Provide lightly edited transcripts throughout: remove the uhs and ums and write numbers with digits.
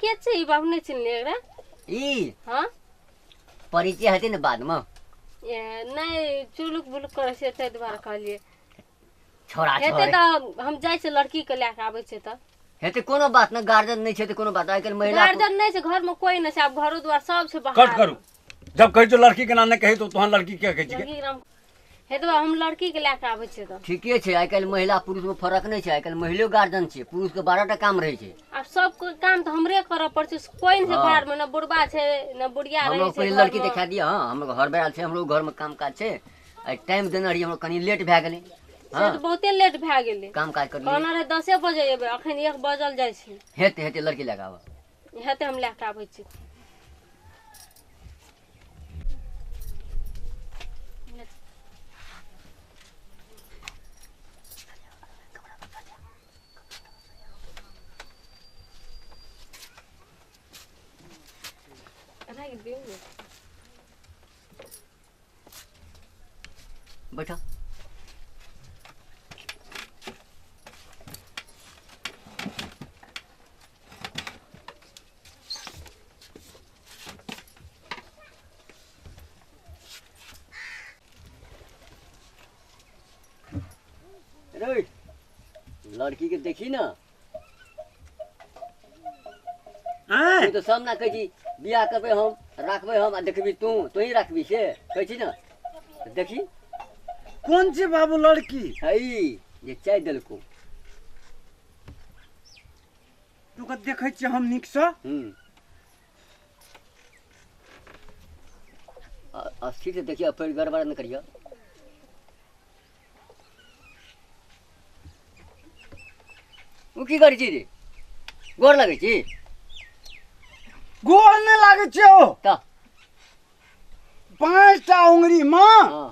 के छै ई बाबू नहि चिन्हलियै एकरा ई हँ परिचय हेतै ने बादमे ए, नहि चुलुक बुलुक करै छै ताहि दुआरे कहलियै छोड़ा हेतै छोड़े तऽ हम जाइ छियै लड़की के लए कऽ आबै छियै तऽ हेतै कोनो बात नहि गार्जियन नहि छै तऽ कोनो बात आइ काल्हि महिला गार्जियन नहि छै घरमे कोइ नहि छै आब घरो दुआर सब छै कट बाहर करू जब कहै छौ लड़की के नाम नहि कहै तो तोहन लड़की के कहै छिकै लड़की के नाम हेतै बाबू हम लड़की के लए कऽ आबै छियै तऽ ठीके छै आइ काल्हि महिला पुरुषमे फरक नहि छै आइ काल्हि महिलो गार्जियन छै पुरुषके 12 टा काम रहै छै आब सब कोइ काम तऽ हमरे करऽ पड़ै छै कोइ नहि छै हँ। घरमे ने बुढ़बा छै ने बुढ़िया हमरो रहै छै पहिले लड़की घरमे। देखा दिअ हँ हमरो घर बैल छै हमरो घरमे काम काज छै आइ टाइम देने रहियै हमरो कनि लेट भए गेलै से हँ तऽ बहुते लेट भए गेलै काम काज करलियै कहना रहै 10 बजे एबै अखन 1 बजल जाइ छै हेतै हेतै लड़की लए कऽ आबऽ हेतै हम लए कऽ आबै छी राखि दियौ ने। बैठो रे लड़की के देखी ना आँय तू तऽ सब ना कहै छी बियाह करबै हम राखबै हम आ देखबी तू तोही राखबी से कहै छी ना देखी कोन छै बाबू लड़की है जे चाय देलको तू के देखै छियै हम नीकसँ हम्म स्थिर से देखिए फिर गड़बड़ न करियो उ की करै छी रे गोर लगै छी गोर नहि लागै छै ओ तऽ 5टा उंगरी मे हँ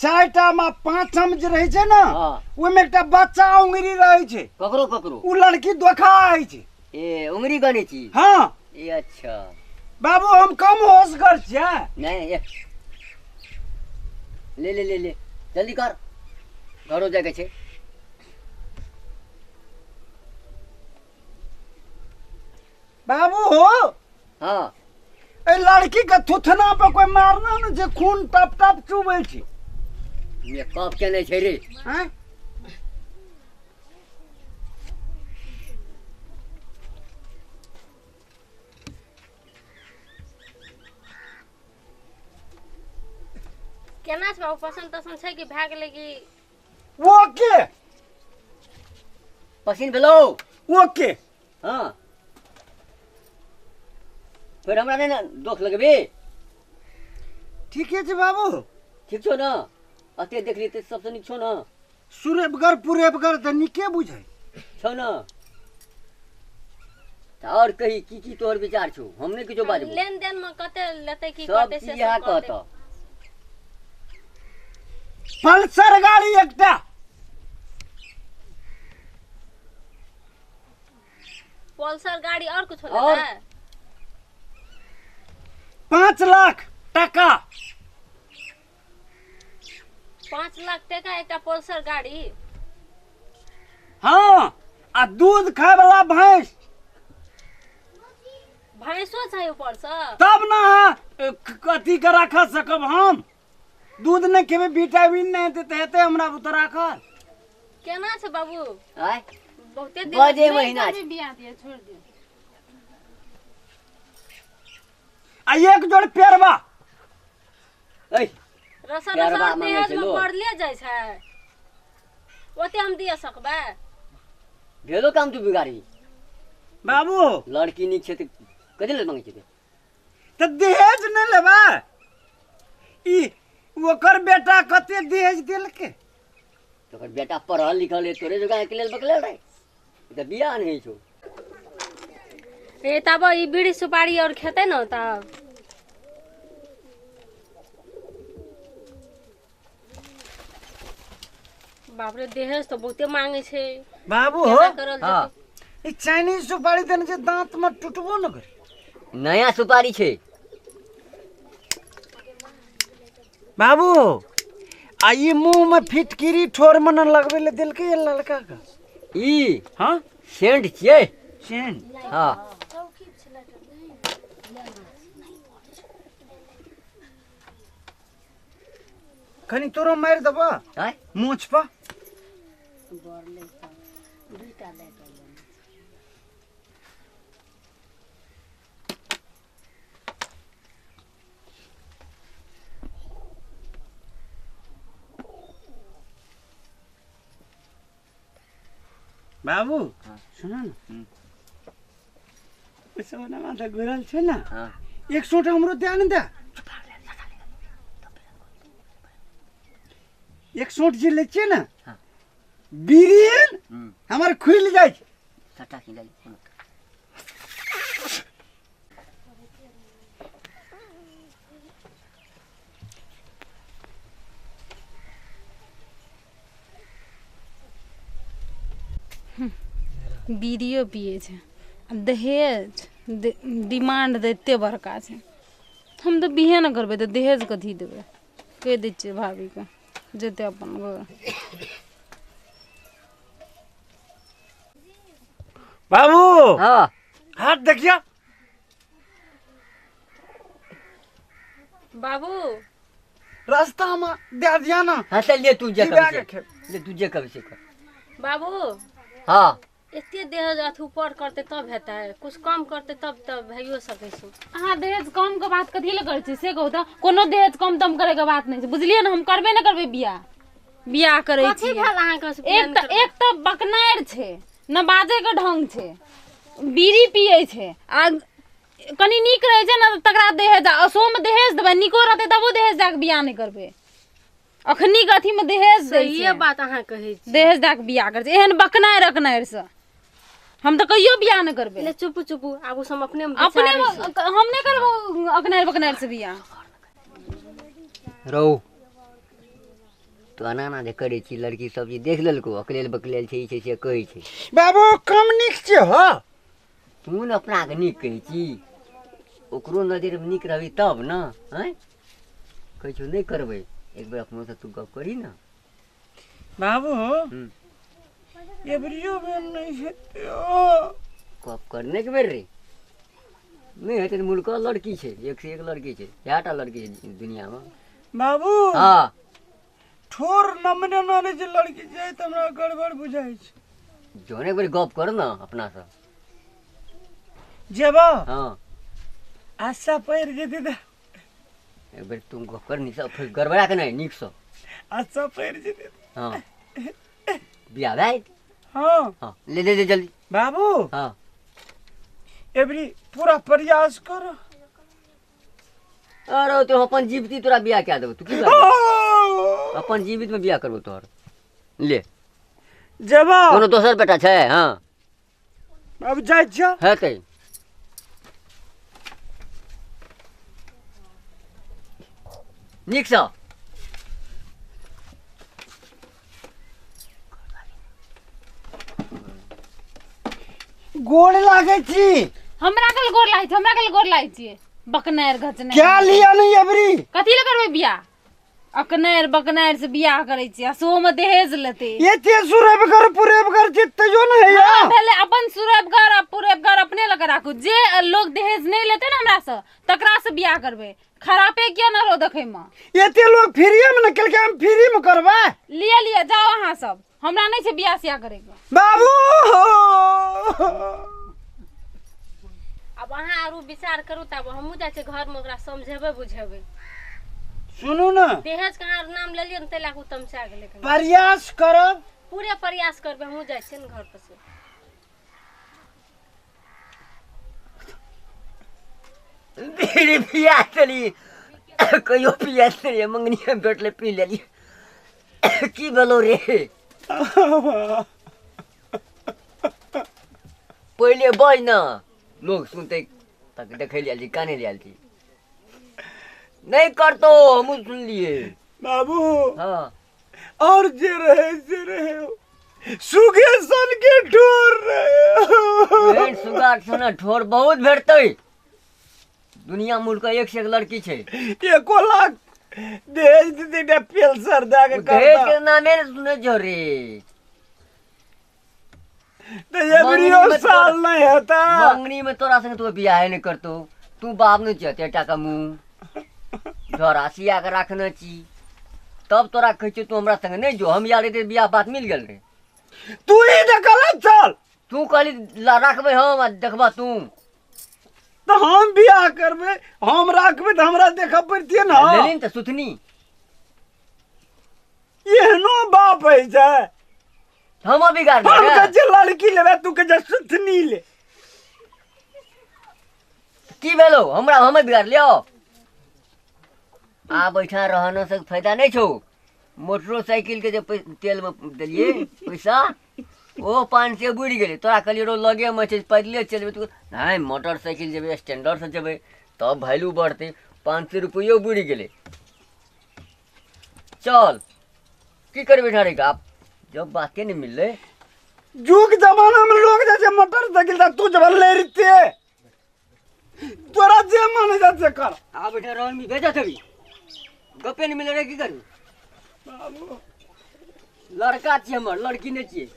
4टा मे 5म जे रहै छै ने हँ ओहिमे एकटा बच्चा उंगरी रहै छै ककरो ककरो ओ लड़की धोखा होइ छै ए उंगरी गनै छी हँ ए अच्छा बाबू हम कम होशगर छियै नहीं ये ले ले ले ले जल्दी कर घरो जाके छै बाबू हो हाँ एहि लड़की के थुथना पर कोई मारना ने जे खून टप टप चुबै छै ये कप के नहीं छै रे आँय केना छै बाबू पसन्द तसन्द छै कि भए गेलै कि ओके पसीन भेलौ ओके हाँ फेर हमरा नहि ने दोख लगबे ठीके छै बाबू ठीक छौ ने अते देखली तऽ सबसँ नीक छौ ने सुरेबगर पुरेबगर तऽ नीके बुझाइ छौ ने तऽ आओर कही की की तोहर विचार छौ हम नहि किछो बाजबो लेन देन में कते लेतै की सब करतै चीज से इएह सब कहतै कहतऽ पल्सर गाड़ी एकटा पल्सर गाड़ी और कुछ और? लेतै 5 लाख टाका 5 लाख टका एकटा पल्सर गाड़ी हँ आ दूध खाय वाला भैंस भैंसो छै ऊपर से तब ने अहाँ अथी के राख सकब हम दूध नहि खेबै विटामिन नहि हेतै तऽ हेतै हमरा बुते राखल केना छै बाबू आय बहुते दिन बजे महीना छै बियाह दिया छोड़ दियो आ एक जोड़ पेरबा ऐ रसर पेरबा रसर मांगै दहेज छै में लोग। पड़ले जाइ छै ओते हम दिए सकबै भेलो काम तू बिगाड़ी बाबू लड़की नीक छै तऽ कथी लेल मांगै छै ते? तऽ दहेज नहि लेबै ई ओकर बेटा कते दहेज देलकै तऽ ओकर बेटा पढ़ल लिखल है तोरे जकाँ अकेले बकलेल रहै ई तऽ बियाह नहि होइ छौ ए तब ई बीड़ी सुपारी और खेतै ने तब बाप रे दहेज तऽ बहुते मांगे छै बाबू हो केना करल हाँ जेतै ई चाइनीज सुपारी देने छै दांत में टूटबो न करे नया सुपारी छै बाबू आ ई मुंह में फिटकिरी ठोर में न लगबे ले देलकै ये लड़का के ई हाँ सेंट छियै सेन हाँ। कनी तोरो मारि देबऽ आँय? मोछ पर। बाबू सुन न, सोनामा त घुरल छै न, हाँ। एक सोटा हमरो दे न दे। एक सोट जे लै छियै न, हाँ। बीड़ी हमर खुलि जाइ छै। सट्टा की लै कोनो। बीड़ियो पिए छै आ दहेज डिमांड दैते बड़का छै। हम तऽ बिहे नहि करबै तऽ दहेज कथी देबै? कहि दै छियै भाभीके, जेतै अपन घर। बाबू हाँ। हाथ देखिया। बाबू रास्ता में दे दिया ना। हाँ चल ले तू जे की बैग कभी खेब? ले तू जे कभी से कर। बाबू हाँ। एते दहेज अथी ऊपर करते तब हेतै, कुछ कम करते तब तब भइयो सकै छै। अहाँ दहेज कम के बात कथी लए करै छी से कहू तऽ? कोनो दहेज कम तम करे के बात नहि छै, बुझलियै ने? हम करबे नहि करबै बियाह। बियाह करै कथी छियै। भेल अहाँके से एक बियाह तऽ एक तऽ बकनारि छै न, बाजे के ढंग छै, बीड़ी पियै छै आ कनि नीक रहै छै ने तकरा दहेज आ सोमे दहेज देबै, नीको रहतै तबो दहेज दए कऽ बियाह नहि करबै। अखनी के अथीमे दहेज दै सहिए छै, बात अहाँ कहै छी। दहेज दए कऽ बियाह करै छै। एहन बकनारि अकनारि से हम तऽ कहियो बियाह नहि करबै। ले चुप चुप, आब ओ सब अपने मे अपने विचारै छै। हम नहि करबो अकनारि बकनारि से बियाह। रौ तू एना एना जे करै छी, लड़की सब जे देख लेलको अकलेल बकलेल छै, ई छै से कहै छै। बाबू कम नीक छै हो। तू ने अपना के नीक कहै छी, ओकरो नजरिमे नीक रहबी तब न। आँय कहै छौ नहि करबै, एक बेर अपनो से तू गप करी न। बाबू एबरियो बेर नहि हेतै ओ। गप करने के बेर रे नहि हेतै तऽ मुल्क लड़की छै, एक से एक लड़की छै, कएटा लड़की छै दुनिया में। बाबू हाँ। ठोर नमने नमने जे लड़की छै तऽ हमरा गड़बड़ बुझाइ छै। जौन एक बेर गप कर न अपना से। जेबो? हाँ। आशा पड़ि जेतै तऽ। एक बेर तू गप कर नीक से, फेर गड़बड़ा के नहि, नीक से। आशा पड़ि जेतै। हाँ बियाह भए जेतै। हाँ। हाँ ले ले ले जल्दी। बाबू हाँ। एबरी पूरा प्रयास कर। अरे तो अपन जीवित तोरा बियाह कए देबौ, तू की करबी? अपन जीवित में बियाह करबौ तोहर। ले जेबो? कोनो दोसर बेटा छै? हाँ। अब जाइ छियौ। हेतै। नीकसँ। गोड़ लागै छी। हमरा कल गोड़ लागै छै, हमरा कल गोड़ लागै छियै? बकनारि घचनारि क्या लिया नहीं एबरी? कथी लए करबै बियाह? अकनारि बकनारि से बियाह करै छियै आ सेहोमे दहेज लेतै। एते सुरेब कर पुरेब कर छी तैयो ने हैया। हाँ, भेलै अपन सुरेबगर आ पुरेबगर अपने लग राखू। जे लोग दहेज नहि लेतै ने हमरा से तकरा से बियाह करबै। खरापे किया न रहो देखै मे। एते लोग फ्रीए मे ने केलकै, हम फ्री मे करबै। लिअ लिअ जाओ अहाँ सब, हमरा नहि छै बियाह सियाह करैके। बाबू आब अहाँ आरू विचार करू तब हमहूँ जाइ छियै घरमे ओकरा समझेबै बुझेबै। सुनू ने, दहेज के अहाँ नाम लेलियै ने ताहि लए कऽ ओ तमसा गेलै कनि। प्रयास करब, पूरे प्रयास करबै। हमहूँ जाइ छियै ने घर पर से। बीड़ी पिया देली, कहियो पिया देलियै, मंगनी भेटलै पी लेलियै। की भेलौ रे? पहिले बज न, लोग सुनते तक देखै लए आयल छी, कानै लए आयल छी। नहि करतौ, हमहूँ सुनलियै। बाबू हाँ। और जे रहे से रहे, सुगे सन के ठोर रहे। एहन सुगा सन ठोर बहुत भेटतै दुनिया मुल्क, एक से एक लड़की छै। एको लाख दहेज देतै एकटा पेल्सर दए के दहेज करता। के नामे ने सुनै छौ रे। तऽ एबरियो मंगनी में साल नहि हेतै। मंगनी में तोरा संगे तू बियाहे नहि करतौ, तू बाप नहि छियै एतेटा के मुँह झोरा सिया के राखने छी, तब तोरा कहै छियौ तू हमरा संगे नहि जो। हम यार एते बियाह बात मिल गेल रहे। तू ही देखल चल। तू कहली राखबै हम आ देखबा तू। तऽ हम बियाह करबै, हम राखबै तऽ हमरा देखऽ पड़तियै ने। लेली ने तऽ सुथनी। एहनो बाप होइ छै? हम बिगाड़ हम कहै छियै लड़की लेबै, तू कहै छै सुथनी ले। की भेलो हमरा? हमे बिगाड़ लियो। आब एहिठाम रहने से फायदा नहि छौ। मोटरोसाइकिल के जे तेल में देलियै पैसा, ओ 500 बुड़ि गेलै। तोरा कहलियै रो लगेमे छै, पैदले चलि जेबै। तू नहि, मोटरसाइकिल जेबै, स्टैंडर्डसँ जेबै तब वैल्यू बढ़तै। 500 रुपैयो बुड़ि गेलै। चल, की करबै एहिठाम रहि कऽ? आब जब बाते नहि मिललै। जुग जमाना में लोग जाइ छै मोटरसाइकिल से, तू जब लड़ते तोरा जे मन जाइ से कर। आब एहिठाम रहल भेजत अभी गप्पे नहि मिलै रे, की करू? लड़का छियै हमर, लड़की नहि छियै।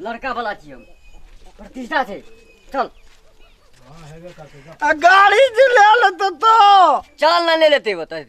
लड़का वाला छियै हम, प्रतिष्ठा छै। चल। आ गाड़ी जे ले लेतौ तो चल ना, ले लेते ओतऽ।